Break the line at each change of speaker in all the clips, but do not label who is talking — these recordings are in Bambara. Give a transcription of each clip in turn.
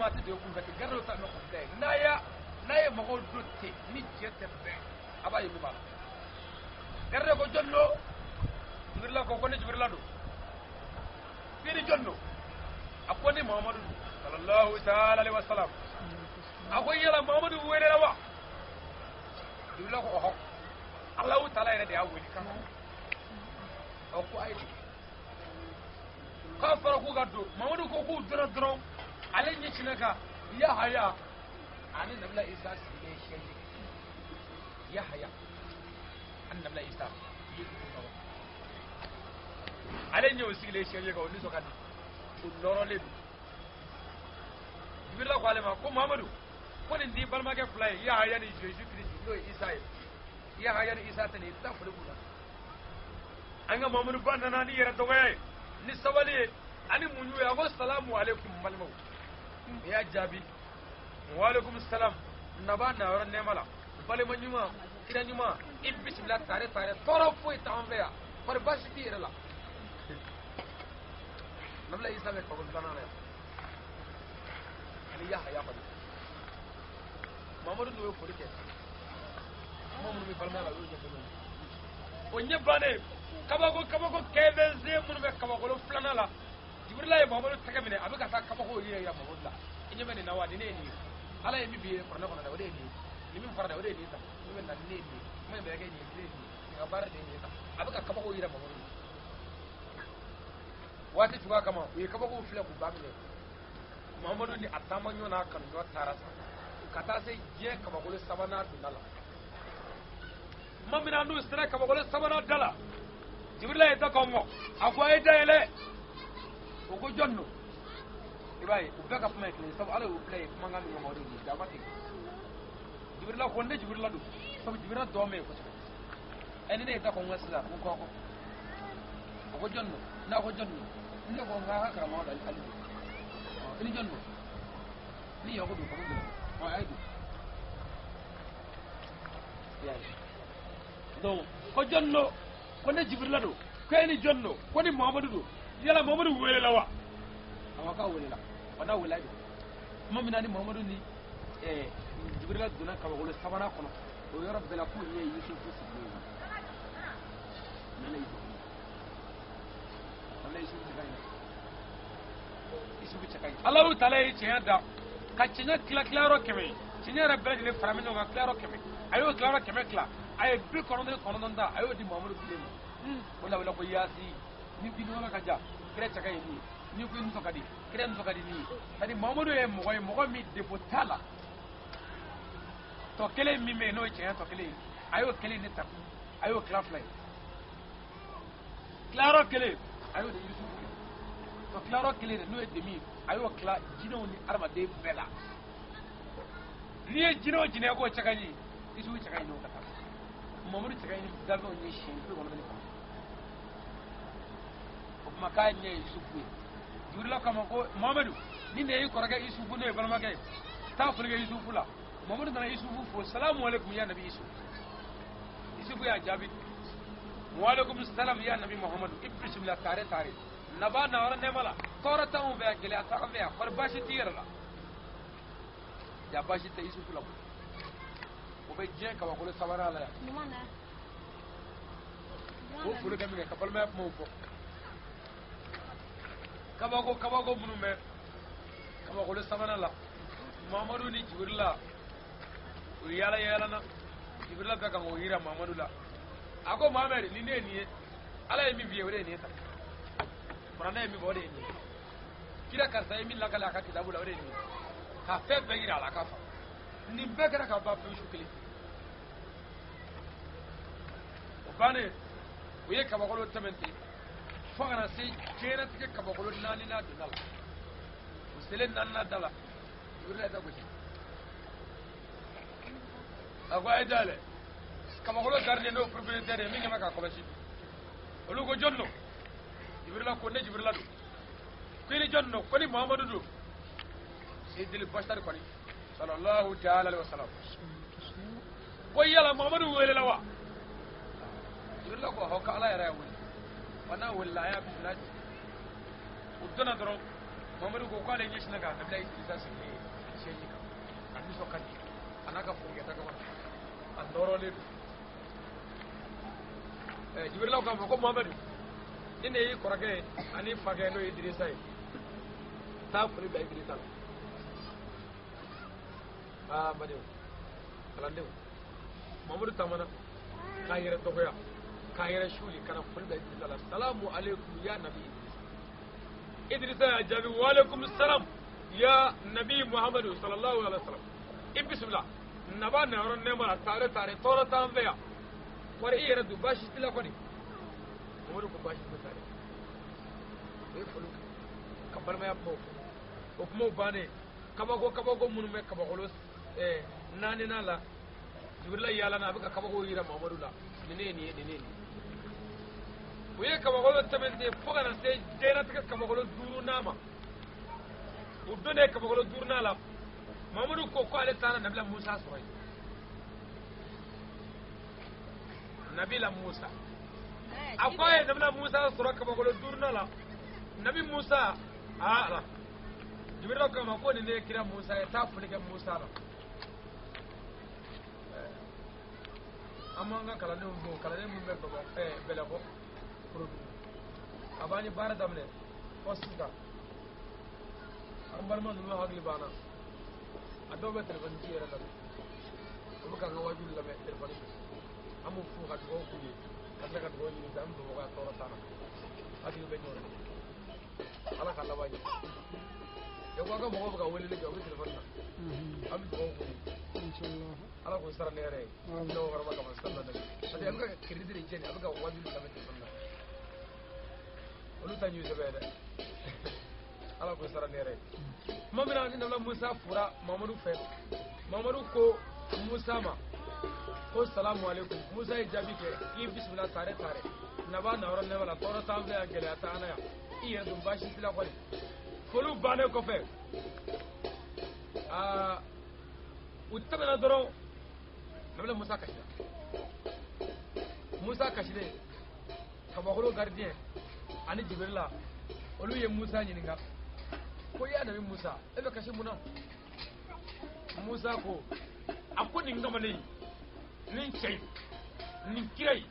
maa tɛ don i kunfɛ ten, garidiw ta mɛn k'u bila yen. N'a y'a n'a ye mɔgɔw don ten ni jɛ tɛ bɛn, a b'a ye min b'a la. Gardien ko jɔn don? Jibirila ko ko ne Jibirila don. K'i ni jɔn don? A ko ne Muhamadu don sallallahu ta'ala alaihi wa sallam. A ko yala Muhamadu welela wa? Jibirila ko ɔhɔ, Alahu taala yɛrɛ de y'a wele kan. A ko a ye don. K'a fɔra k'u ka don, Mamadu ko k'u donna dɔrɔn, ale ɲɛsinna ka Yahaya ani Nabila Isa sigilen sɛji. Yahaya ani Nabila Isa, ale ɲɛ o sigilen sɛji kan, o nisɔn ka di, o nɔrɔlen don. Jibirila ko ale ma ko Mamadu, ko nin t'i balimakɛ fila ye, Yahaya ni Jésus Christ, n'o ye Isa ye. Yahaya ni Isa tɛ nin ye, taa foli b'u la. An ka Mamadu ba nana ni yɛrɛ dɔgɔya ye, ni sabali ye ani muɲu ye. A ko salamu aleykum balimaw. U y'a jaabi waaleykum salam. Naba na yɔrɔ nɛɛma la, balima ɲuman, kira ɲuman, i bisimila tare tare, tɔɔrɔ foyi t'an fɛ yan, kɔri baasi t'i yɛrɛ la? Nabila Isa bɛ kaburu filanan na yan ani Yahaya kɔni. Mamadu n'o ye foli kɛ, kuma minnu bɛ balimaya la, o y'o ɲɛfɔ ɲɔgɔn ye. O ɲɛ bannen, kabako kabako kɛfɛnsen minnu bɛ kabakolo filanan la, Jibirila ye Mamadu tɛgɛ minɛ, a bɛ ka taa kabako yira yira Mamadu la. I ɲɛ bɛ nin na wa? Nin ne ye nin ye. Ala ye min b'i ye kuranɛ kɔnɔ dɛ, o de ye nin ye. Nin min fɔra dɛ, o de ye nin ta. Min bɛ na, nin ne ye nin ye. Kuma in bɛ kɛ nin ye, nin ne ye nin ye. Nin ka baara de ye nin ye tan. A bɛ ka kabako yira Mamadu la. Waati cogoya kama, u ye kabakow filɛ k'u ba minɛ. Mamadu ni a taama ɲɔgɔn n'a kanu ɲɔgɔn taara sa ka taa se diɲɛ kabakolo sabanan donda la. Tuma min na n'u sera kabakolo sabanan da la, Jibirila ye da kɔnkɔn, a ko a ye da yɛlɛ. O ko jɔn don? I b'a ye u bɛɛ ka kuma ye kelen ye, sabu Ala y'u bila ye kumakan min kama, o de ye jaba ten. Jibirila ko ne Jibirila don, sabu Jibirila dɔn bɛ yen kosɛbɛ. Ɛ, ni ne ye da kɔnkɔn sisan, ko kɔkɔ. O ko jɔn don? N'a ko jɔn don, ne ko n k'a ka karamɔgɔ don Ali don. I ni jɔn don? Ni Yaku don, kabo gɛlɛn. Ɔ, a ye don. Donc ko jɔn don? Ko ne Jibirila don. Ko e ni jɔn don? Ko ni Muhamadu don. Yala Muhamadu welela wa? A ko k'a welela. Wa n'a welela don tuma min na, ni Muhamadu ni Jibirila donna kabakolo sabanan kɔnɔ, o yɔrɔ bɛɛ la k'u ɲɛ ye Yusufu sigilen ye. Nana Yusufu, nana Yusufu cɛ ka ɲi, Yusufu cɛ ka ɲi. Alahu taala ye cɛɲa da ka cɛɲa tila tilayɔrɔ 100 ye. Cɛɲa yɛrɛ bɛɛ lajɛlen fara ɲɔgɔn kan tilayɔrɔ 100, a y'o tilayɔrɔ 100 tila, a ye 99 ta, a y'o di Muhamadu kelen ma. O la wele ko yaasi. Ni k'i nɔnɔ ka ja, kira cɛ ka ɲi ni ye. Ni ko i nisɔn ka di, kira nisɔn ka di ni ye. C'est à dire Muhamadu ye mɔgɔ ye, mɔgɔ min défaut t'a la. Tɔ kelen min bɛ yen, n'o ye cɛɲa tɔ kelen ye, a y'o kelen de ta, a y'o tila fila ye. Tilayɔrɔ kelen, a y'o di Yusufu kɛ. Tɔ tilayɔrɔ kelen de, n'o ye demi ye, a y'o tila jinɛw ni adamaden bɛɛ la. N'i ye jinɛ o jinɛ k'o cɛ ka ɲi, Yusufu cɛ ka ɲi n'o ka taa. Mamadu cɛ ka ɲi ni danfɛnw ye siɲɛ 99. O tuma k'a ɲɛ ye Yusufu ye. Jibirila k'a ma ko Mamadu, ni ne y'i kɔrɔkɛ Yusufu, n'o ye balimakɛ ye, taa foli kɛ Yusufu la. Mamadu nana Yusufu fo, salamu aleykum ya nabi Yusufu. Yusufu y'a jaabi, waaleykum salam ya nabi Muhammadu, i bisimila tare tare. Naba na yɔrɔ nɛɛma la, tɔɔrɔ t'anw fɛ yan, gɛlɛya t'an fɛ yan, kɔri baasi t'i yɛrɛ la? Ya baasi tɛ Yusufu la. O bɛ diɲɛ kabakolo sabanan la yan. O foli kɛ min kɛ ka balimaya kumaw fɔ, kabako kabako minnu bɛ kabakolo sabanan la, Mamadu ni Jibirila u yaala yaalana. Jibirila bɛ kan k'o yira Mamadu la. A ko Mohamɛdi, ni ne ye nin ye, Ala ye min f'i ye, o de ye nin ye tan. Kuranɛ ye min fɔ, o de ye nin ye. Kira karisa ye min lakale a ka kitabu la, o de ye nin ye. Ka fɛn bɛɛ yira a la k'a faamu. Nin bɛɛ kɛra ka ban pewu su kelen. O bannen, u ye kabakolo tɛmɛ ten fo ka na se diɲɛlatigɛ kabakolo naaninan donda la. U selen naaninan da la, Jibirila ye da gosi. A ko a ye dayɛlɛ. Kabakolo gardien, n'o propriétaire ye min kɛmɛ k'a kɔlɔsi, olu ko jɔn don? Jibirila ko ne Jibirila don. Ko i ni jɔn don? Ko ni Muhamadu don, seydili bashari kɔni sallallahu ta'ala alaihi wasallam. Ko yala Muhamadu welela wa? Jibirila ko hɔ, ko Ala yɛrɛ y'a wele. Wa n'a welela, a y'a bisimila. U donna dɔrɔn, Mamadu ko k'ale ɲɛsinna ka Nabila Idrissa sigilen ye sɛji kan, a nisɔn ka di, a n'a ka forokɛ kama, a nɔrɔlen don. Jibirilaw k'a ma ko Muhamadu, ni ne y'i kɔrɔkɛ ye ani fakɛ n'o ye Idrissa ye, taa foli bila Idrissa la. Aa n badenw, kalandenw, Mamadu taamana k'a yɛrɛ dɔgɔya, k'a yɛrɛ suuli ka na foli bila Idrissa la. Salamu aleykum ya nabi Idrissa. Idrissa y'a jaabi wa aleykum salam ya nabi Muhammadu sallallahu alaihi wa sallam. I bisimila, naba nayɔrɔ nɛɛma la, taare taare, tɔɔrɔ t'an fɛ yan. Kɔri i yɛrɛ dun, baasi t'i la kɔni? Mamadu ko baasi tɛ taare. O ye foli kɛ ka balimaya kumaw fɔ. O kumaw bannen, kabako kabako minnu bɛ kabakolo naaninan la, Jibirila yaala na a bɛ ka kabako yira Mamadu la, nin ne ye nin ye, nin ne ye nin ye. U ye kabakolo tɛmɛn ten fo ka na se diɲɛlatigɛ kabakolo duurunan ma. U donnen kabakolo duurunan la, Mamadu ko ko ale taara Nabila Musa sɔrɔ yen. Nabila Musa, a ko a ye Nabila Musa sɔrɔ kabakolo duurunan la. Nabi Musa, aa ala, Jibirila ko a ma ko nin ne ye kira Musa ye, taa foli kɛ Musa la. An b'an ka kalandenw fo, kalanden minnu bɛ Bɛlɛkɔ Korodugu, a b'an ye baara daminɛ fɔ sisan. An balima ninnu hakili b'an na, a dɔw bɛ telefɔni ci yɛrɛ lamɛn, u bɛ k'an ka waajuli lamɛn telefɔni fɛ. An b'u fo ka dugawu k'u ye, ka tila ka dugawu ɲini fɛ. An bɛ Bamakɔ yan, tɔɔrɔ t'an na, hakili bɛ ɲɔgɔn na. Ala ka laban ɲɛ. E ko an ka mɔgɔw bɛ ka weleli kɛ, u bɛ telefɔni na, an bɛ dugawu k'u ye. Ala k'o sara ne yɛrɛ ye n'o wɛrɛ kama sisan na, parce que a bɛ ka crédit de jɛni, a bɛ ka waajuli lamɛn telefɔni na, olu ta ɲɛ sɛbɛ ye dɛ. Ala k'o sara ne yɛrɛ ye. Tuma min na ni Nabila Musa fora Mamadu fɛ, Mamadu ko Musa ma ko salamu aleykum. Musa ye jaabi kɛ k'i bisimila, tare tare, naba nayɔrɔ nɛma la, tɔɔrɔ t'an fɛ yan, gɛlɛya t'an na yan, i yɛrɛ dun baasi t'i la kɔni? Foliw bannen kɔfɛ, aa u tɛmɛna dɔrɔn, Nabila Musa kasira. Musa kasilen, kabakolo gardien ani Jibirila olu ye Musa ɲininka ko ya nabi Musa, e bɛ kasi mun na? Musa ko a ko nin kamalen nin cɛ in, nin kira in,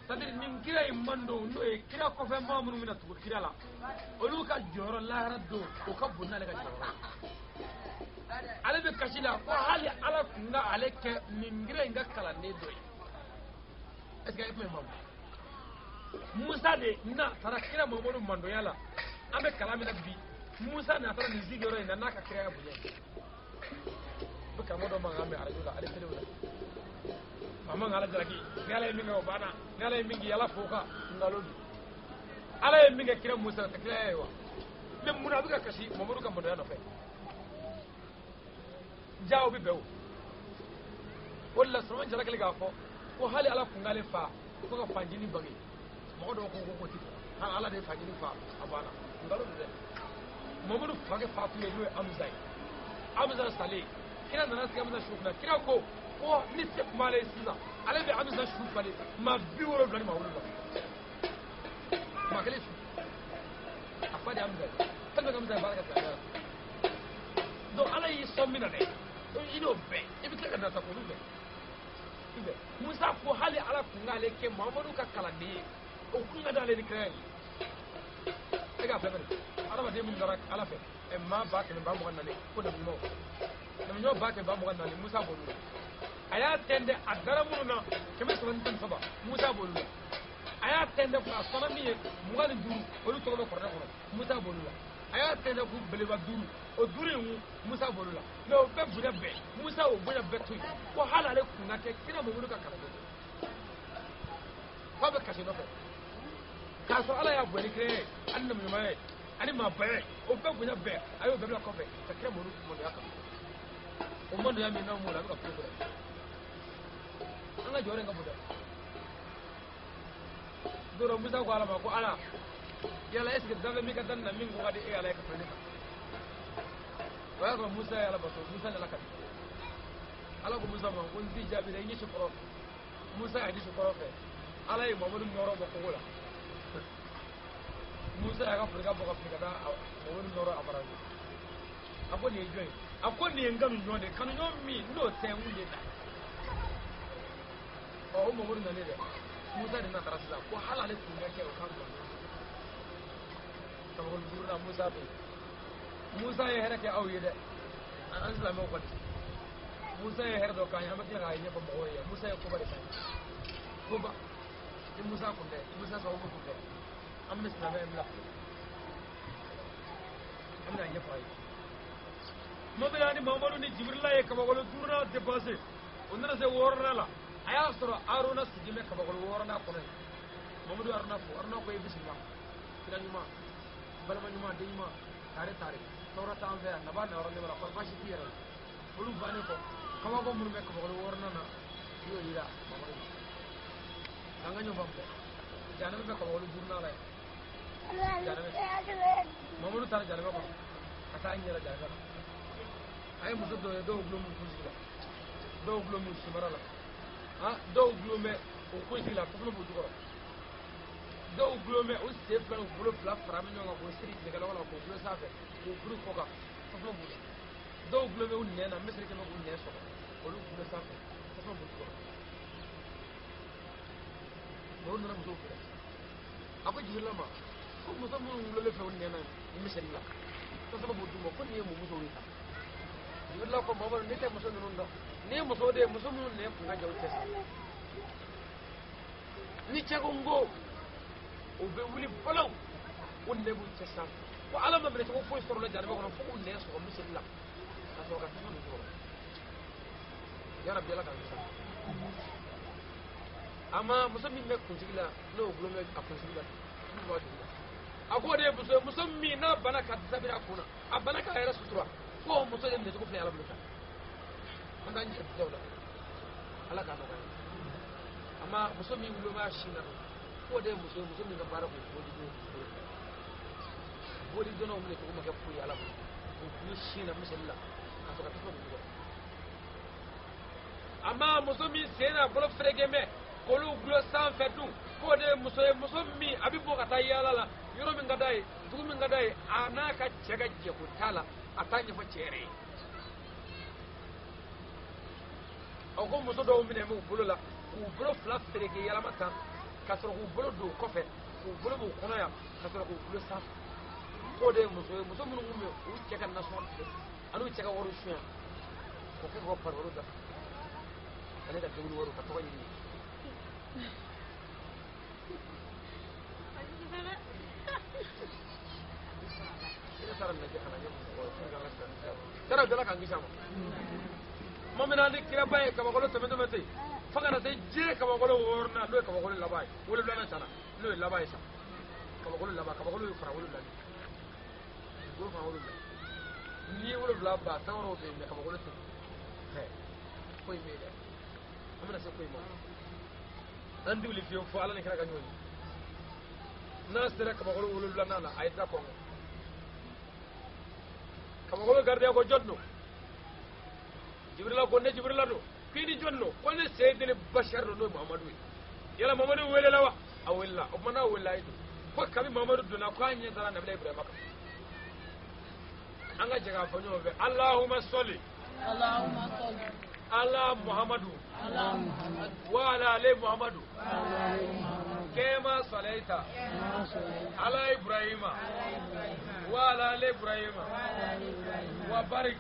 c'est à dire nin kira in man don, n'o ye kira kɔfɛ maa minnu bɛna tugu kira la, olu ka jɔyɔrɔ lahara don o ka bon n'ale ka jɔyɔrɔ ye. Ale bɛ kasi la ko hali Ala kun ka ale kɛ nin kira in ka kalanden dɔ ye. Est ce que e tun ye maamu Musa de n'a taara kira Mamadu mandonya la, an bɛ kalan min na bi, Musa n'a taara nin sigiyɔrɔ in na n'a ka kiraya bonya ye. U bɛ karamɔgɔ dɔ mankan mɛn arajo la ale telew la, maa man k'Ala jalaki, ni Ala ye min kɛ o banna, ni Ala ye min kɛ Ala fo kan, nkalon don. Ala ye min kɛ kira Musa tɛ kiraya ye wa? Mais mun na a bɛ ka kasi Mamadu ka mandonya nɔfɛ? Ja o bɛ bɛn o. O de la Solomani Jara kɛlen k'a fɔ ko hali Ala kun k'ale fa ko ka fanjini bange, mɔgɔ dɔw ko ko ti fɔ hali Ala de ye fanjini fa, a banna, nkalon don dɛ. Mamadu fakɛ fatulen n'o ye Amusa ye, Amusa salen, kira nana sigi Amusa su kunna. Kira ko ko ni se tun b'ale ye sisan, ale bɛ Amusa su falen maa 77 ni maa 7, maa kelen su, a fa de ye Amusa ye, tellement que Amusa ye baara kɛ silamɛya la. Donc Ala y'i sɔn min na dɛ, i n'o bɛɛ i bɛ tila ka nata k'olu fɛ. Musa ko hali Ala kun k'ale kɛ Mamadu ka kalanden ye, o kun ka d'ale ni kira ye. E k'a filɛ bani, adamaden minnu taara Ala fɛ, maa 124,000 ko nabi ɲumanw, nabi ɲuman 124,000, Musa b'olu la. A y'a tɛntɛn a dara minnu na 313, Musa b'olu la. A y'a tɛntɛn a sɔnna min ye 25, olu tɔgɔ bɛ kuranɛ kɔnɔ, Musa b'olu la. A y'a tɛntɛn k'u belebeleba 5, o 5 in kun Musa b'olu la. Mais o bɛɛ bonya bɛɛ, Musa o bonya bɛɛ to yen, ko hali ale kun ka kɛ kira Mamadu ka kalanden ye, k'a bɛ kasi nɔfɛ k'a sɔrɔ Ala y'a bonya ni kira ye ani nabi ɲumanya ye ani maabaya ye, o bɛɛ bonya bɛɛ a y'o bɛɛ bila kɔfɛ ka kira Mamadu mandonya kanu. O mandonya min n'anw b'o la, a bɛ ka kulo kɔrɔ, an ka jɔyɔrɔ in ka bon dɛ. Don dɔ Musa ko Ala ma ko Ala, yala est ce que danfɛn min ka danni na min ko ka di e Ala ye ka tɛmɛ ne kan? O y'a sɔrɔ Musa ye Ala bato, Musa ni Ala ka di. Ala ko Musa ma ko n t'i jaabi dɛ, i ɲɛsin kɔrɔn fɛ. Musa y'a ɲɛsin kɔrɔn fɛ, Ala ye Mamadu nɔrɔ bɔ kogo la. Musa y'a ka folikan bɔ ka fili ka taa Mamadu nɔrɔ a bara a ko nin ye jɔn ye a ko nin ye n kanu ɲɔgɔn de ye kanu ɲɔgɔn min n'o tɛ n kun de ta ɔ o Mamadu nalen dɛ Musa de nana sisan ko hali ale tun ka kɛ o kan dɔn kabakolo duurunan Musa bɛ yen Musa ye hɛrɛ kɛ aw ye dɛ an silamɛw kɔni Musa ye hɛrɛ dɔ k'an ye an bɛ tila k'a ɲɛfɔ mɔgɔw ye Musa ye koba de k'an ye koba ni Musa kun tɛ Musa sababu kun tɛ an bɛ silamɛya bila an bɛna ɲɛfɔ a ye tuma min na ni Mamadu ni Jibirila ye kabakolo duurunan dépassé o nana se wɔɔrɔnan la a y'a sɔrɔ Aruna sigilen bɛ kabakolo wɔɔrɔnan kɔnɔ yen Mamadu Aruna fo Aruna ko i bisimila kira ɲuman balima ɲuman den ɲuman tare tare tɔɔrɔ t'an fɛ yan naba na yɔrɔ ne bara kɔri baasi t'i yɛrɛ la olu bannen kɔ kabako minnu bɛ kabakolo wɔɔrɔnan na i y'o yira Mamadu la an ka ɲɔgɔn faamu dɛ janɛmɛ bɛ kabakolo duurunan la yan janɛmɛ Mamadu taara janɛmɛ kɔnɔ ka taa ɲɛla janɛmɛ la a ye muso dɔw ye dɔw gulon b'u kunsigi la dɔw gulon b'u sinbara la dɔw gulon bɛ u kunsigi la tufulu b'u jukɔrɔ dɔw gulon bɛ u sen fila n'u bolo fila fara bɛ ɲɔgɔn kan k'o siri tilekɛlɔgɔ la k'o gulon sanfɛ k'o biri kɔ kan tufulu b'u la dɔw gulon bɛ u nɛn na misiri kɛmɛ k'u nɛn sɔgɔ olu gulon sanfɛ tufulu b'u jukɔrɔ olu nana musow filɛ a ko Jibirila ma ko muso minnu gulonlen filɛ u nɛn na misiri la tasuma b'u duguma ko nin ye mun musow ye tan Jibirila ko Mamadu ne tɛ muso ninnu dɔn ni ye muso de ye muso minnu nɛn kun ka jan u tɛ sa ni cɛ ko n ko u bɛ wuli balaw u nɛn b'u cɛ sanfɛ ko ala ma minɛ cogo foyi sɔrɔ la janɛmɛ kɔnɔ fo k'u nɛn sɔgɔ misiri la ka sɔrɔ ka tasuma don jukɔrɔ yarabi ala k'an kisi a ma muso min bɛ kunsigi la n'o gulon bɛ a kunsigi la n'o b'a dugu a k'o de ye muso ye muso min n'a banna ka disa biri a kun na a banna k'a yɛrɛ sutura ko muso de minɛcogo filɛ ala bolo tan an k'an jɛ disaw la ala k'a nɔgɔya a ma muso min gulon b'a sin na k'o de ye muso ye muso min ka baara kun ye boli don boli dɔnnaw minɛcogo ma kɛ foyi ye ala bolo k'u gulon sin na misali la ka sɔrɔ ka tasuma don jukɔrɔ a ma muso min sen n'a bolo fereke bɛ k'olu gulon sanfɛ dun k'o de ye muso ye muso min a bɛ bɔ ka taa yaala la yɔrɔ min ka d'a ye dugu min ka d'a ye a n'a ka cɛ ka jɛko t'a la a t'a ɲɛfɔ cɛ yɛrɛ ye a ko muso dɔw minɛ b'u bolo la k'u bolo fila fereke yalama tan ka sɔrɔ k'u bolo don kɔfɛ k'u bolo b'u kɔnɔ yan ka sɔrɔ k'u gulon sanfɛ k'o de ye muso ye muso minnu kun bɛ u cɛ ka nasɔngɔ tigɛ ani u cɛ ka wari suɲɛ k'o kɛ k'u ka pari dafa ale ka dumuni wariw ka tɔgɔ ɲini i taara lajɛ ka na ɲɛ mɔgɔ ye pour que an ka silamɛ sira sira dala k'an kisi a ma tuma min na ni kiraba ye kabakolo tɛmɛ tɛmɛ ten fo ka na se diɲɛ kabakolo wɔɔrɔnan n'o ye kabakolo laban ye wolonwulanan sanna n'o ye laban ye sa kabakolo laban kabakolo ye fara wolonwula de ye fara wolonwula n'i ye wolonwula ban fɛn wɛrɛw bɛ yen mɛ kabakolo tɛ yen ko in bɛ yen dɛ an bɛna se ko in ma an tɛ wuli fiyewu fo ala ni kira ka ɲɔgɔn ye n'a sera kabakolo wolonwulanan na a ye da kɔnkɔn kabakolo gardien ko jɔn don Jibirila ko ne Jibirila don k'i ni jɔn don ko ne seyidili bashar don n'o ye Muhamadu ye yala Muhamadu welela wa a welela o tuma n'a welela a ye don ko kabi Muhamadu donna ko a ɲɛ dara nabila Ibrahima kan an ka jɛ k'a fɔ ɲɔgɔn fɛ Allahumma sɔli
Allahumma salli
ala Muhamadu
ala Muhammad
wa ala ale Muhamadu
wa ala ali Muhammad
kema salaita
kama sallaita
ala Ibrahima wa ala ale Ibrahima wa barik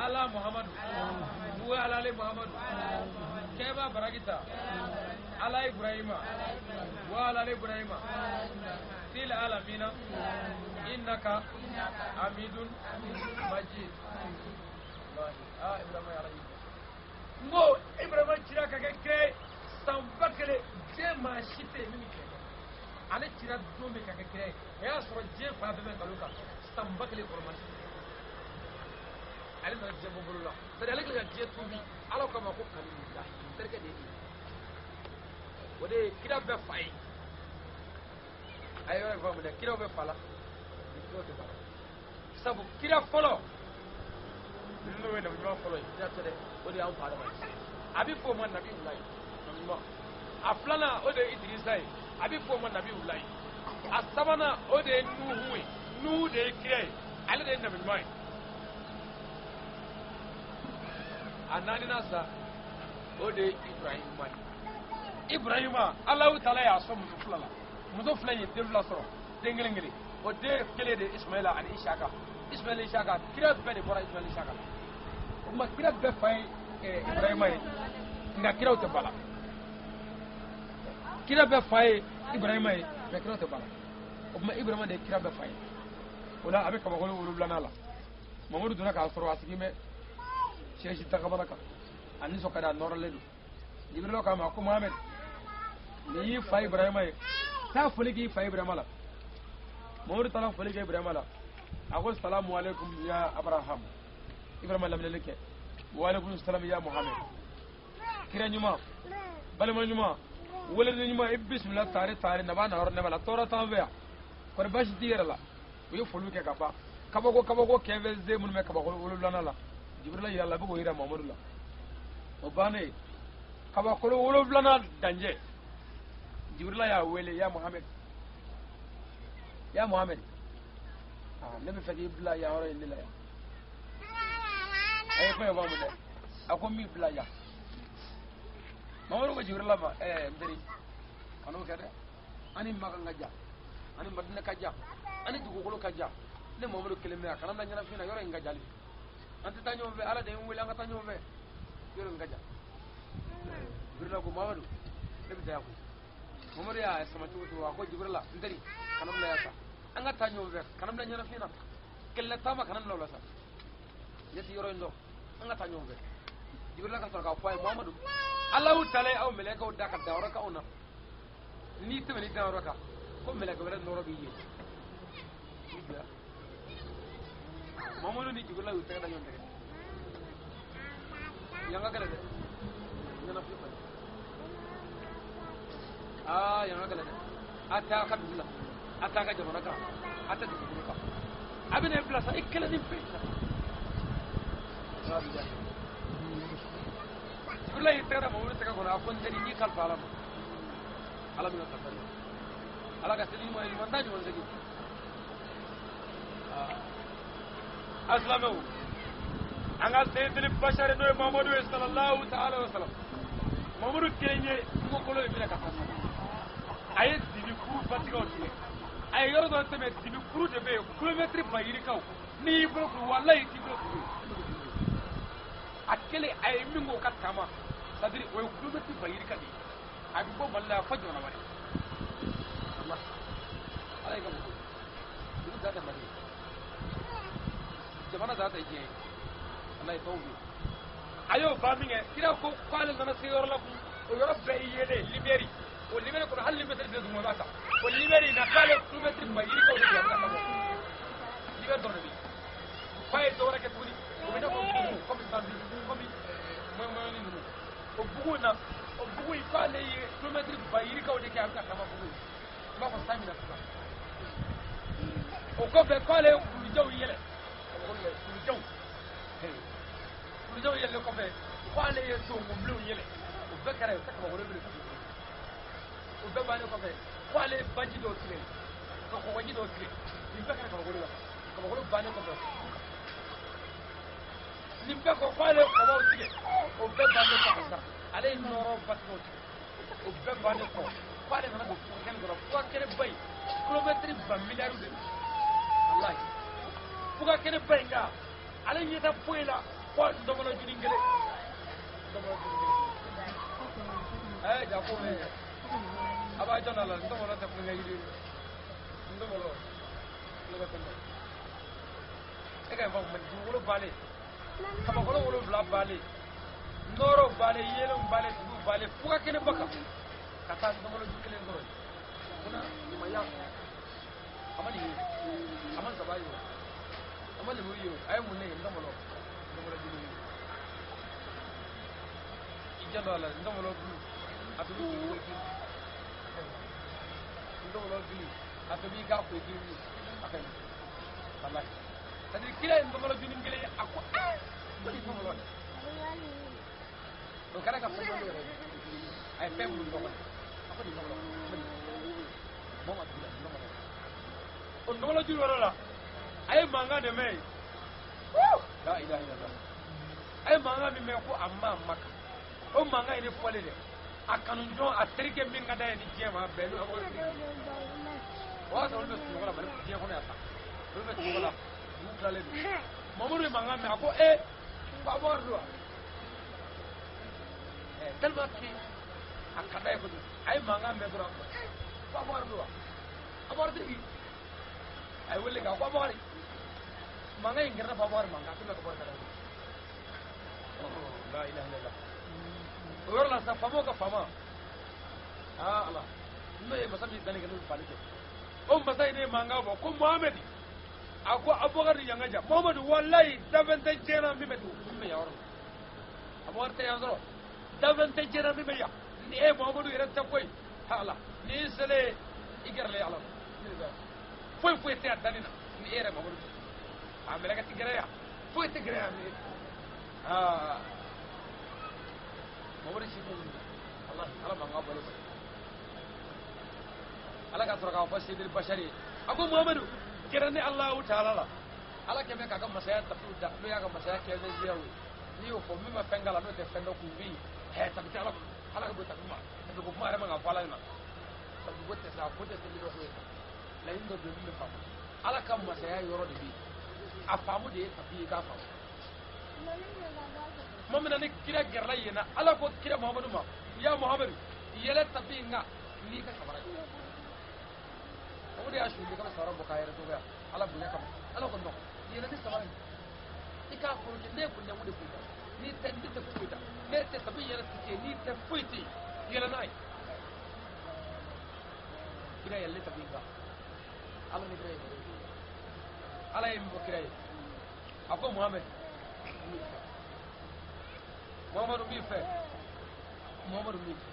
ala Muhamadu wa ala ale Muhamadu kema barakita ala Ibrahima wa ala ale Ibrahima fil alamina innaka hamidun majid. Ah, Ibrahima y'a ye n ko Ibrahima cira ka kɛ kira ye san 1000 diɲɛ maa si tɛ yen min bɛ kira kɛ ale cira don min ka kɛ kira ye o y'a sɔrɔ diɲɛ fan bɛɛ bɛ nkalon kan san 1000 kɔrɔ ma ale nana diɲɛ bɔ bolo la c'est à dire ale kɛlen ka diɲɛ tuubi ala k'a ma ko kalilullahi n terikɛ de ye nin ye o de ye kira bɛɛ fa ye a ye yɔrɔ in faamu dɛ kiraw bɛ fa la kiraw tɛ fa la sabu kira fɔlɔ n'o ye nabi ɲuman fɔlɔ ye kira tɛ dɛ o de y'an fa Adama ye a bɛ fɔ o ma nabi wulayi nabi ɲuman a filanan o de ye Idirisa ye a bɛ fɔ o ma nabi wulayi A sabanan o de ye Nuhu ye. Nuhu de ye kira ye, ale de ye nabi ɲuman ye. A naaninan sa o de ye Ibrahima ye. Ibrahima Alahu taala y'a sɔn muso fila la. Muso fila in ye den fila sɔrɔ, den kelen kelen. O den kelen de ye Ismaila ani Isaka. Ismaila Isaka, kira bɛɛ de bɔra Ismaila Isaka la. O tuma kira bɛɛ fa ye Ibrahima ye, nka kiraw tɛ ba la. Kira bɛɛ fa ye Ibrahima ye, nka kiraw tɛ ba la. O tuma Ibrahima de ye kira bɛɛ fa ye. O la a bɛ kabakolo wolonwulanan la. Mamadu donna k'a sɔrɔ a sigilen bɛ sɛsi dakabana kan, a nisɔn ka di, a nɔrɔlen don. Jibirila k'a ma ko Mohamɛd, nin y'i fa Ibrahima ye, taa foli k'i fa Ibrahima la. Mamadu taara foli kɛ Ibrahima la. A ko salamu aleykum ya Abraham. Ibrahima laminɛli kɛ, wa aleykum salam ya Mohamɛd. Kira ɲuman, balima ɲuman, weleli ɲuman, i bisimila taari taari naba na yɔrɔ nɛma la, tɔɔrɔ t'an fɛ yan, kɔni baasi t'i yɛrɛ la. U ye foliw kɛ ka ban. Kabako kabako kɛnfɛ ze minnu bɛ kabako wolonwulanan la, Jibirila yira la, a bɛ k'o yira Mamadu la. O bannen, kabakolo wolonwulanan danjɛ, Jibirila y'a wele, ya Mohamɛd, ya Mohamɛd, ne bɛ fɛ k'i bila yan yɔrɔ in de la yan. A ye fɛn faamu dɛ, a ko n b'i bila yan. Mamadu ko Jibirila ma, n teri, kan'o kɛ dɛ, an ni Makan ka jan, an ni Madina ka jan, an ni dugukolo ka jan. Ne Mamadu kelen bɛ yan, kana na ɲɛnafin na, yɔrɔ in ka jan. An tɛ taa ɲɔgɔn fɛ, Ala de ye n wele an ka taa ɲɔgɔn fɛ, yɔrɔ in ka jan. Jibirila ko Mamadu, ne bɛ taa yan koyi. Mamadu y'a sama cogo cogo, a ko Jibirila, n teri, kana bila yan sa, an ka taa ɲɔgɔn fɛ, kana bila ɲɛnafin na, kɛlɛ taama kana bila o la sa, ne tɛ yɔrɔ in dɔn, an ka taa ɲɔgɔn fɛ. Jibirila ka sɔrɔ k'a fɔ a ye, Mamadu, Alahu taala ye aw mɛlɛkɛw da ka dan yɔrɔ k'anw na, n'i tɛmɛn'i dan yɔrɔ kan, ko mɛlɛkɛ wɛrɛ nɔrɔ b'i ye. I bila. Mamadu ni Jibirila y'u tɛgɛ da ɲɔgɔn tɛgɛ. Yan ka gɛlɛn dɛ, ɲɛnafin kɔni. Yan ka gɛlɛn dɛ. A tɛ a ka dugu la, a tɛ a ka jamana kan, a tɛ dugukolo kan. A bɛ na e bila sa, i kelen ni pe. Jibirila y'i tɛgɛ da Mamadu tɛgɛ kɔnɔ, a ko n teri, n y'i kalifa Ala ma. Ala bɛna kalifa ne. Ala ka seli ɲuman ye, ɲuman t'a ɲuman segin. A silamɛw, an ka seyidili bashari n'o ye Mamadu ye sallallahu ta'ala wa salam. Mamadu kelen ye kungokolo in minɛ ka taa sama. A ye dibi kuru batigɛw tigɛ. A ye yɔrɔ dɔ tɛmɛ, dibi kuru de bɛ yen, kilomɛtiri ba yirikaw. N'i y'i bolo kuru, walayi i t'i bolo kuru. A kelen a ye min k'o ka taama, c'est à dire o ye kilomɛtiri ba yirika de ye. A bɛ bɔ Mali la fo jamana wɛrɛ. Walahi, Ala y'i ka mɔgɔ ye. Dugu da tɛ Mali ye. Jamana da tɛ diɲɛ ye. Walayi tɔw bɛ yen. A y'o ban min kɛ, kira ko k'ale nana se yɔrɔ la kun, o yɔrɔ bɛɛ ye yeelen lumière. O lumière kɔnɔ, hali ni mɛtiri tɛ duguma i b'a ta. O lumière in na, k'ale kilomɛtiri ba yirikaw de bila ka taa bɔ. Lumière dɔrɔn de bɛ yen. F'a ye dɔ wɛrɛ kɛ tuguni, o bɛ i n'a fɔ bugu, komi sanbi, komi mɔɲɔmɔɲɔni ninnu. O bugu in na, o bugu in k'ale ye kilomɛtiri ba yirikaw de kɛ, a bɛ ka taama bugu in. I b'a fɔ san bɛna sisan. O kɔfɛ k'ale ye kulujaw yɛlɛ. Kulujaw. Kulujaw yɛlɛlen kɔfɛ, k'ale ye sonkunbilenw yɛlɛ. O bɛɛ kɛra yen, o tɛ kabakolo bilen. O bɛɛ bannen kɔfɛ, k'ale ye baji dɔw tigɛ, ka kɔgɔji dɔw tigɛ. Nin bɛɛ kɛra kabakolo la. Kabakolo bannen kɔfɛ, nin bɛɛ kɔ k'ale ye kɔbaw tigɛ. O bɛɛ bannen kɔfɛ sa, ale ye nɔrɔ batigɛw tigɛ. O bɛɛ bannen kɔ, k'ale nana don fugakɛnɛ kɔnɔ. Fugakɛnɛba in, kilomɛtiri ba miliyari de don. Walayi, fugakɛnɛba in kan, ale ɲɛ tɛ foyi la fo ntɔmɔnɔ juni kelen. Ntɔmɔnɔ juni kelen. Ja ko bɛ a b'a jɔ la, ntɔmɔnɔ tɛ kulonkɛ yiri ye. Ntɔmɔnɔ kulonkɛ fɛn tɛ. E ka nin faamu, dugukolo bannen, kabakolo wolonwula bannen, nɔɔrɔw bannen, yeelenw bannen, duguw bannen, fugakɛnɛba kan ka taa ntɔmɔnɔ ju kelen sɔrɔ yen. Munna ɲumanya a ma nin ye, a ma nsaba ye o, a ma lemuru ye o, a ye mun ne ye? Ntɔmɔnɔ, ntɔmɔnɔ ju kelen. I janto a la, ntɔmɔnɔ bulu a tobi k'i ko k'i ntɔmɔnɔ bulu a tobi i k'a ko k'i wuli, a ka ɲi walahi. C'est à dire kira ye ntɔmɔnɔ juni kelen ye, a ko ko nin ntɔmɔnɔ dɛ, o kɛra ka fɛn dɔ yɛrɛ ye, a ye fɛn minnu tɔgɔ a ko nin ntɔmɔnɔ, mɔgɔ ma dugu la ntɔmɔnɔ. O nɔgɔlɔju yɔrɔ la a ye mankan de mɛn yen. La ilaha illallah. A ye mankan min mɛn ko a ma Maka, o mankan in de fɔlen dɛ, a kanujɔn a terikɛ min ka d'a ye ni diɲɛ ma bɛɛ n'o o y'a sɔrɔ olu bɛ sunɔgɔ la Mali diɲɛ kɔnɔ yan sa, olu bɛ sunɔgɔ la, dugu tilalen don. Mamadu ye mankan mɛn, a ko ee, ko Abubakar don wa? Tellement que a ka d'a ye kojugu, a ye mankan mɛn dɔrɔn, ko Abubakar don wa? Abubakar tɛ bi. A ye wele kɛ, a ko Abubakar, mankan in kɛra i n'a fɔ Abubakar mankan, a tɛ mɛn ka bɔ ka da. La ilaha illallah. O yɔrɔ la sa, faamaw ka faama, aa Ala, n'o ye masa min danni kɛ n'o bɛ fali kɛ, o masa in de ye mankan bɔ ko Muhamadi, a ko Abubakar ni yangaja Muhamadu, walayi dafɛn tɛ diɲɛ na min bɛ dugu min bɛ yan yɔrɔ la, Abubakar tɛ yan sɔrɔ, dafɛn tɛ diɲɛ na min bɛ yan ni e Muhamadu yɛrɛ tɛ koyi. Ala, n'i selen i gɛrɛlen Ala la, foyi foyi tɛ a danni na ni e yɛrɛ Muhamadu tɛ, a mɛlɛkɛ tɛ gɛrɛ yan, foyi tɛ gɛrɛ yan ni e. Aa Mamadu si t'o minɛ, walahi Ala mankan bɔlen kɔfɛ, Ala ka sɔrɔ k'a fɔ Seydil Bashari ye, a ko Muhamadu, gɛrɛ ne Alahu taala la, Ala kɛn bɛ k'a ka masaya tapiw da, n'o y'a ka masaya kɛnɛziyaw ye, n'i y'o fɔ min ma fɛn k'a la n'o tɛ fɛn dɔn k'u bɛ yen, hɛ tapi tɛ Ala bolo, Ala ka don tapi ma, tapi ko kuma yɛrɛ man ka fɔ Ala ɲɛna, tapi ko tɛ sa, ko tɛ seli dɔ ko ye, laɲini dɔ bɛ yen min bɛ faamu, Ala ka masaya yɔrɔ de bɛ yen, a faamu de ye tapi ye k'a faamu. Tuma min na ni kira gɛrɛla yen na, Ala ko kira Muhamadu ma, ya Muhamadu, yɛlɛ tapi in kan n'i ka sabara ye. O de y'a su ka sabara bɔ k'a yɛrɛ dɔgɔya Ala bonya kama. Ala ko nɔ, yɛlɛ ni sabara ye, i k'a kɔrɔkɛ ne ko nɛmu de foyi ta, n'i tɛ ne tɛ foyi ta, ne tɛ tapi yɛrɛ tɛ se, n'i tɛ foyi tɛ yen, yɛlɛ n'a ye. Kira yɛlɛlen tapi in kan, Ala ni kira ye baro kɛ, Ala ye min fɔ kira ye, a ko Muhamadu, Muhammadu b'i fɛ, Muhammadu b'i fɛ,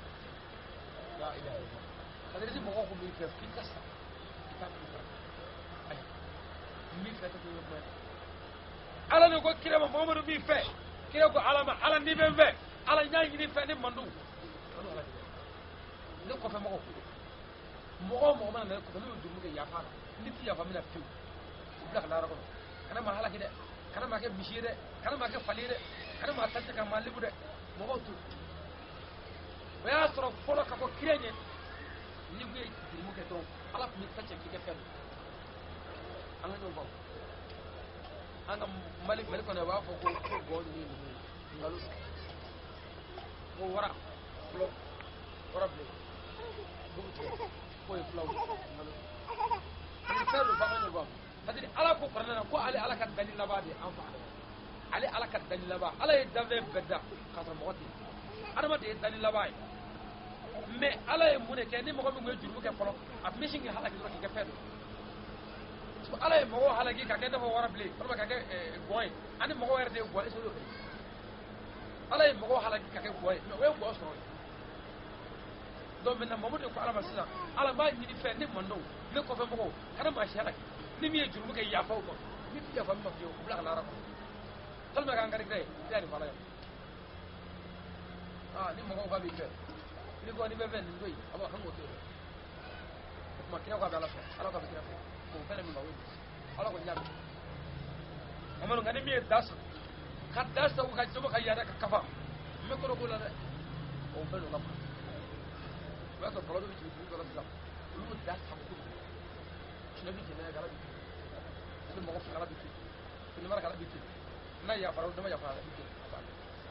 la ilaha illallah. C'est-à-dire ni mɔgɔ ko b'i fɛ f'i ka sa, i t'a f'i fɛ, ayi, n b'i fɛ tɛ ko ye. Ala de ko kira ma Muhammadu b'i fɛ, kira ko Ala ma, Ala n'i bɛ n fɛ, Ala n y'a ɲini fɛ ne man dun. Ne kɔfɛ mɔgɔ, mɔgɔ o mɔgɔ mana na ne kɔfɛ n'u ye jurumu kɛ yafa la, n'i ti yafa min na fiyewu, u bila ka na yɔrɔ kɔnɔ, kana maa halaki dɛ, kana maa kɛ misi ye dɛ, kana maa kɛ fali ye dɛ, kana maa ta ka maa lebu dɛ, mɔgɔw to. O y'a sɔrɔ fɔlɔ ka fɔ kira ɲɛ, n'i kun ye jurumu kɛ dɔrɔn, Ala tun bɛ ta cɛ k'i kɛ fɛn dɔ. An ka ɲɔgɔn faamu. An ka Mali kɔnɔ u b'a fɔ ko gɔ ninnu ye ninnu ye, nkalon don. Ko wara fɔlɔ, wara bilen, bugu tigɛ, k'o ye fulaw ye, nkalon don. Fɛn dɔ f'an ka ɲɔgɔn faamu. C'est-à-dire Ala ko kuranɛ na ko ale Ala ka dali laban de ye an fa Adama. Ale Ala ka dali laban, Ala ye danfɛn bɛɛ da k'a sɔrɔ mɔgɔ tɛ yen. Adama de ye dali laban ye. Mais Ala ye mun de kɛ ni mɔgɔ min tun ye jurumu kɛ fɔlɔ, a tun bɛ sin k'i halaki dɔrɔn k'i kɛ fɛn dɔ. Parce que Ala ye mɔgɔw halaki ka kɛ i n'a fɔ wara bilen, walima ka kɛ gɔn ye, ani mɔgɔw yɛrɛ de ye gɔn ye, est-ce que o y'o kɛ? Ala ye mɔgɔw halaki ka kɛ gɔn ye, mais o ye gɔn sɔrɔ ye. Donc maintenant Mamadu de ko Ala ma sisan, Ala b'a ɲini fɛ ne man dɔn, ne kɔfɛ mɔgɔw kana maa si halaki, ni min ye jurumu kɛ yafa o ma, ni ti yafa min ma fiyewu, o bila ka na Ala kɔnɔ. Tellement k'an ka di kira ye, i y'a nin fɔ Ala ye. Aa ni mɔgɔw k'a b'i fɛ, n'i ko n'i bɛ fɛ nin to yen, a b'a kan k'o to yen. O tuma kira ko a bɛ Ala fɛ, Ala ko a bɛ kira fɛ, o fɛn min ma o ye Ala ko n y'a mɛn. Mamadu nka ni min ye da san, ka da sago ka jama ka yaada ka kafa, n bɛ kɔrɔ k'o la dɛ, o fɛn dɔ ka kuma. O y'a sɔrɔ kɔlɔn dɔ bɛ jigin dugu kɔnɔ sisan, olu bɛ da sago kojugu. Sinɛ bɛ jɛnɛ k'ala bɛ to yen, ni mɔgɔ fagala bɛ to yen, ni mara k'ala bɛ to yen, n'a yafara o dama yafara ala bɛ to yen.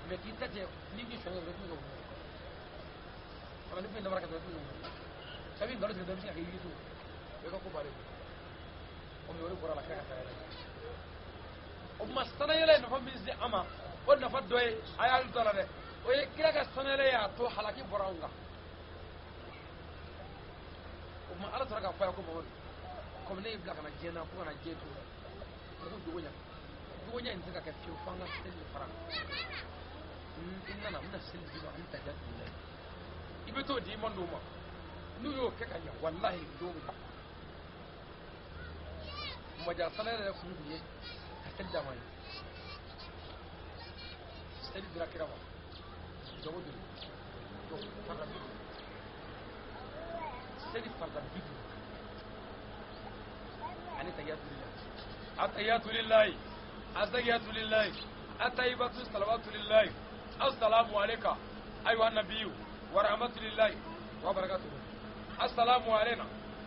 Mais k'i ta cɛ n'i k'i sɔn dɔrɔn i bɛ kɛ wulu. Wala ni kun ye namara kɛ dɔrɔn i bɛ kɛ wulu. Sabu nkalon tigɛ dɔrɔn i bɛ se ka kɛ yiri to, o ye ka ko bannen ye. O mais o de bɔra la kira ka saya la. O tuma sanayɛlɛ ye nafa min se an ma, o nafa dɔ ye, a y'a hakili to a la dɛ, o ye kira ka sanayɛlɛ y'a to halaki bɔra anw kan. O tuma Ala sɔrɔ k'a fɔ a ye ko Mamadu, komi ne y'i bila ka na diɲɛ na ko ka na diɲɛ to, ko jogo ɲa, jogo ɲa in tɛ se ka kɛ fiyewu f'an ka seli de fara. I nana n bɛna seli d'i ma ani tahiya tun bɛ i bɛ t'o di i man d'o ma, n'u y'o kɛ ka ɲa walahi jogo bɛ ɲa. Maja sanayɛlɛ yɛrɛ kun ye ka seli d'a ma ye, seli dira kira ma jogo joli farida bi duuru, seli farida bi duuru, Ani tahiyatu lillahi atahiyatu lillahi azakiyatu lillahi atayibatu salawatu lillahi assalamu alayka ayuha nabiyyu wa rahmatullahi wa barakatuhu assalamu alayna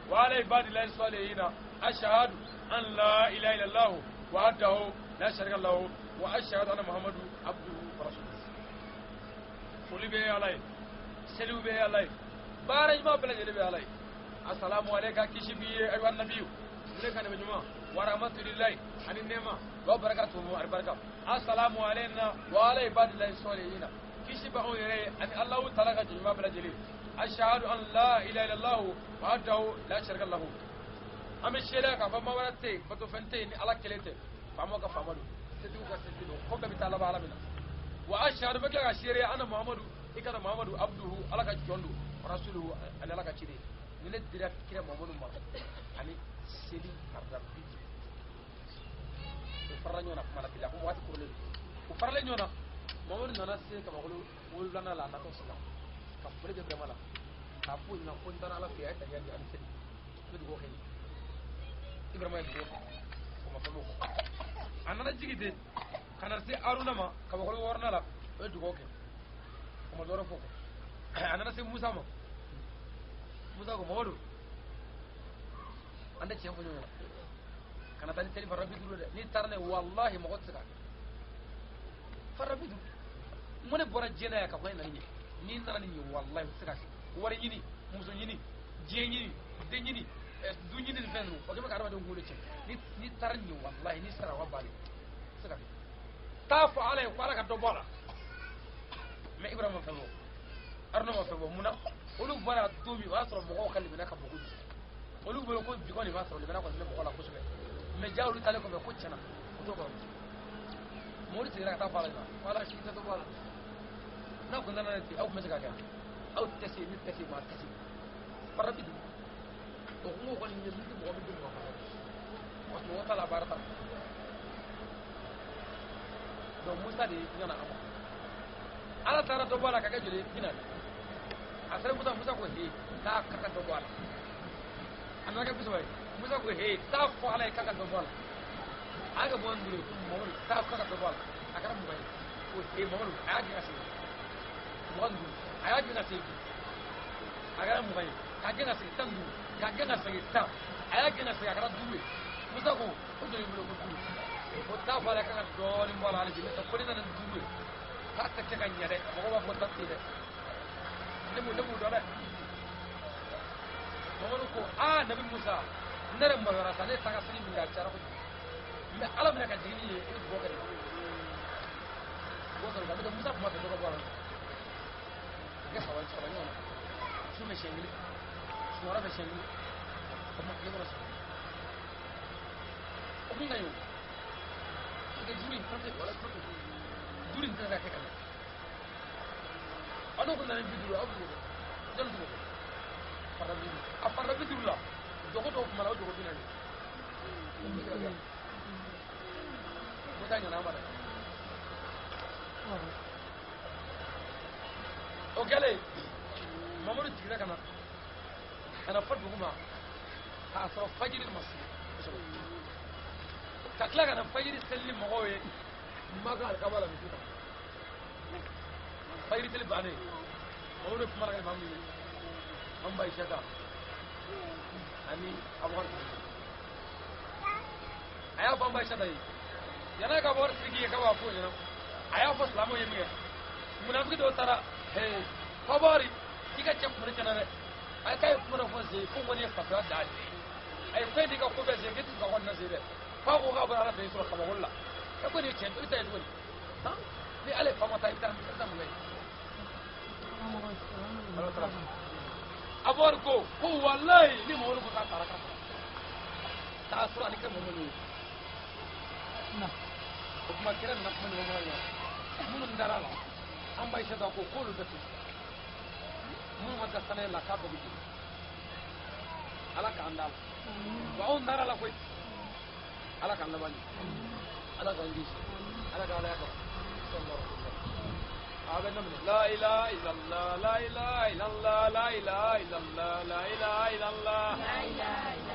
wa ala ibadillahi salihina ashhadu an la ilaha illallah wahdahu la sharika lahu wa ashhadu anna muhammadu abduhu wa rasuluhu. Foli bɛ Ala ye, seliw bɛ Ala ye, baara ɲuman bɛɛ lajɛlen bɛ Ala ye. Assalamu alayka kisi b'i ye ayiwa nabiyu ne ka nabi ɲuman wa rahmatullahi ani nɛɛma wa barakatuhu ani barika. Assalamu alayna wa ala ibadillahi salihina kisi bɛ anw yɛrɛ ye ani Alahu taala ka jɔn ɲuman bɛɛ lajɛlen. Ashhadu an la ilaha illallah wahdahu la sharika lahu. An bɛ seereya k'a fɔ maa wɛrɛ tɛ yen, batofɛn tɛ yen ni Ala kelen tɛ. Faamaw ka faama don, setigiw ka setigi don, ko bɛɛ bɛ taa laban Ala min na. Wa ashhadu bɛ tila ka seereya anna Muhammadu i ka Muhammadu abduhu Ala ka jɔn don, rasuluhu ani Ala ka ciden. Ni ne dira kira Muhammadu ma ani seli farida bi o farala ɲɔgɔn na kuma la bi a ko waati korolen don. O faralen ɲɔgɔn na, Muhammadu nana se kabakolo wolonwulanan la a natɔ sisan ka foli kɛ Ibrahima la k'a fɔ o ɲɛna ko n taara Ala fɛ yen, a ye tahiya di ani seli, n bɛ dugawu kɛ n ye. Ibrahima ye dugawu kɛ, o ma fɛn b'o kɔ. A nana jigin ten ka na se Haruna ma kabakolo wɔɔrɔnan la, o ye dugawu kɛ, o ma dɔwɛrɛ fɔ kɔ. A nana se Musa ma, Musa ko Mamadu an tɛ tiɲɛ fɔ ɲɔgɔn ɲɛna, kana taa ni seli farida bi duuru dɛ, n'i taara n'a ye walahi mɔgɔ tɛ se k'a kɛ. Farida bi duuru n ko ne bɔra diɲɛ na yan ka fɔ e nana nin ye, n'i nana nin ye walahi o tɛ se k'a kɛ. Wari ɲini, muso ɲini, diɲɛ ɲini, den ɲini, du ɲini ni fɛn ninnu, o kɛ bɛ ka adamadenw kunkolo tiɲɛ. N'i taara nin ye walahi n'i sara o ka ban de, o tɛ se ka kɛ. Taa fɔ Ala ye ko Ala ka dɔ bɔ a la. Mais Ibrahima ma fɛn fɔ, Haruna ma fɛn fɔ. Mun na? Olu bɔra don min o y'a sɔrɔ mɔgɔw ka limaniya ka bon kojugu. Olu bolo ko bi kɔni b'a sɔrɔ limaniya kɔni bɛ mɔgɔ la kosɛbɛ. Mais ja olu taalen kɔfɛ ko tiɲɛna o t'o kɔrɔ. Mɔgɔw seginna ka taa fɔ Ala ɲɛna ko Ala si tɛ dɔ bɔ a la. N'a kun nana ten aw tun bɛ se k'a kɛ, aw tɛ se, ne tɛ se, maa tɛ se. Farida bi duuru o kungo kɔni ye min tɛ mɔgɔ min tɛ mɔgɔ kɔnɔ, parce que mɔgɔ t'a la, baara t'a la. Donc Musa de ɲɛna a ma. Ala taara dɔ bɔ a la ka kɛ joli bi naani. A sera Musa, Musa ko he k'a ka dɔ bɔ a la. A nana kɛ 30 ye. Musa ko he taa fɔ Ala ye k'a ka dɔ bɔ a la. A y'a kɛ 25 ye, ko Mamadu taa k'a ka dɔ bɔ a la. A kɛra 20 ye. Ko he Mamadu a y'a gɛn ka segin. 25 a y'a gɛn ka segin. A kɛra 20 ye. K'a gɛn ka segin 15. K'a gɛn ka segin 10. A y'a gɛn ka segin a kɛra 5 ye. Musa ko ko joli bolo ko 5. Ko taa fɔ Ala ye k'a ka dɔɔnin bɔ a la hali bi. N'o tɛ ko ne nana ni 5 ye. K'a tɛ kɛ ka ɲɛ dɛ, mɔgɔw b'a fɔ ta ten dɛ. Ne b'u dɔn dɛ. Mamadu ko aa Nabi Musa ne yɛrɛ maloyara sa, ne ye taa ka segin min kɛ a cayara kojugu. Mais Ala bɛna ka jigin ni ye, i bɛ dugawu kɛ de. Dugawu kɛ de, n'o tɛ Musa tun b'a fɛ dɔ ka bɔ a la. A kɛ saba saba ɲɔgɔn na. Su fɛ siɲɛ kelen, sunɔgɔra fɛ siɲɛ kelen, o tuma tile kɔnɔ saba. O kun ka ɲi o. Parce que duuru in fɛn tɛ, wala fɛn tɛ. Duuru in tɛ se ka kɛ ka ɲɛ. Aw n'o kun nana ni 50 aw b'o kɛ. Jɔn t'o kɛ? Farida bi duuru. A farida bi duuru la, jogo dɔw tun b'a la, o jogo 40. O bɛ se ka kɛ. Musa ɲɛna a ma dɛ. O kɛlen, Mamadu jiginna ka na fɔ dugu ma k'a sɔrɔ fajiri ma se kosɛbɛ. Ka tila ka na fajiri seli ni mɔgɔw ye Maka alikaba la misi kan. Fajiri seli bannen, Mamadu ye kuma la ka maa min ye, an ba Isaka ani Abubakar Sidiki. A y'a fɔ an ba Isaka ye, yan'a ka Abubakar Sidiki ye k'a b'a fɔ o ɲɛna, a y'a fɔ silamɛw ye min kɛ, munafiki dɔw taara he Abubakar k'i ka cɛ kuma ne tiɲɛna dɛ, a ye k'a ye kuma dɔ fɔ ze ko kɔni ye fatoya dan de ye, a ye ko in n'i ka ko bɛɛ ze k'e tɛ ka kɔni na ze dɛ, f'a ko k'a bɔra Ala fɛ i sɔrɔ kabakolo la, e ko nin ye tiɲɛ i bɛ taa yen cogo di, han ni ale fa ma taa i bɛ taa mun kɛ yen? Abubakar ko walayi ni Mamadu ko k'a taara k'a taara k'a sɔrɔ ani kɛ Mamadu ye. O tuma kira nana kuma ni Mamadu ye, minnu dara la an ba Isata ko k'olu bɛ to, minnu ma da saniya la k'a bɛɛ bɛ jeni. Ala k'an da la, wa anw dara la koyi. Ala k'an laban ɲɛ, Ala k'an kisi, Ala k'an ala kama. A bɛ daminɛ la ilaha illallah la ilaha illallah la ilaha illallah la ilaha illallah la ilaha illallah.